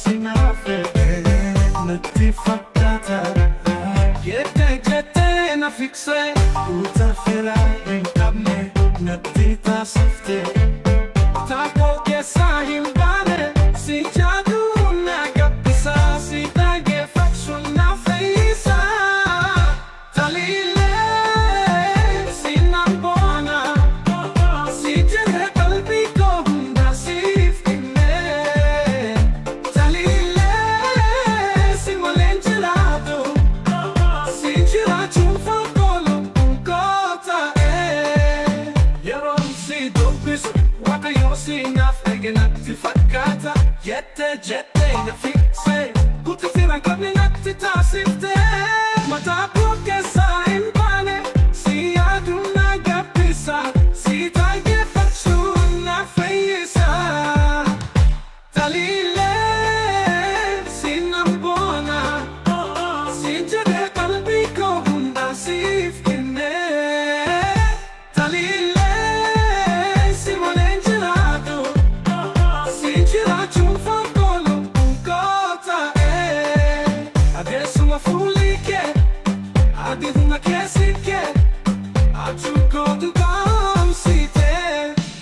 si naafe natti fakkaata. Jettee jettee na fiksee, kutaa firaa hin qabne natti taasifte. Taakoo keessaa hin baane, si jaaduu na gabbisa, si dhaggeeffachuun na fayyisa. Taliilee si nan boona, si jedhe qalbii koo hunda siif kenne. Taliilee si malee jiraatu, si jiraachuun fonkoo lubbuun koo ta'e. Yeroon si dubbisu Waaqayyo si naaf eege natti fakkaata. Jettee jettee na fiksee, kutti fira hin qabne natti taasifte. Mataa koo keessaa hin baane, si yaaduun na gabbisa, si dhaggeeffachuun na fayyisa. Taliilee si nan boona, si jedhee qalbii koo hunda siif kenne. Taliilee si malee jiraatu, si jiraachuun fonkoo lubbuun koo ta'e. Adeessuma fuulli kee, adiidhuma keessi kee, achuu kootu kaamsite.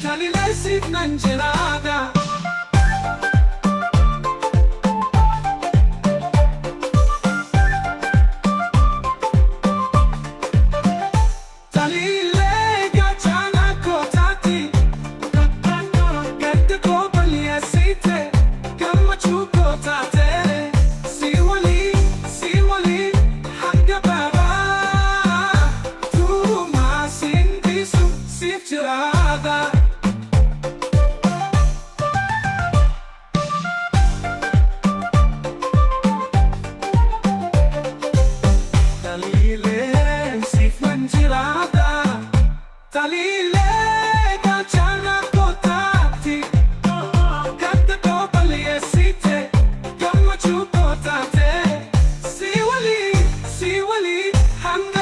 Taliilee siif nan jiraadha. Taliilee gaachana koo taati, gadda koo balleessite, gammachuu koo taate. Si waliin hanga baraa, turumaa siin dhiisu siif jiraadha. Taliilee siif nan jiraadha. Taliilee gaachana koo taati, gadda koo balleessite, gammachuu koo taate. Si waliin hanga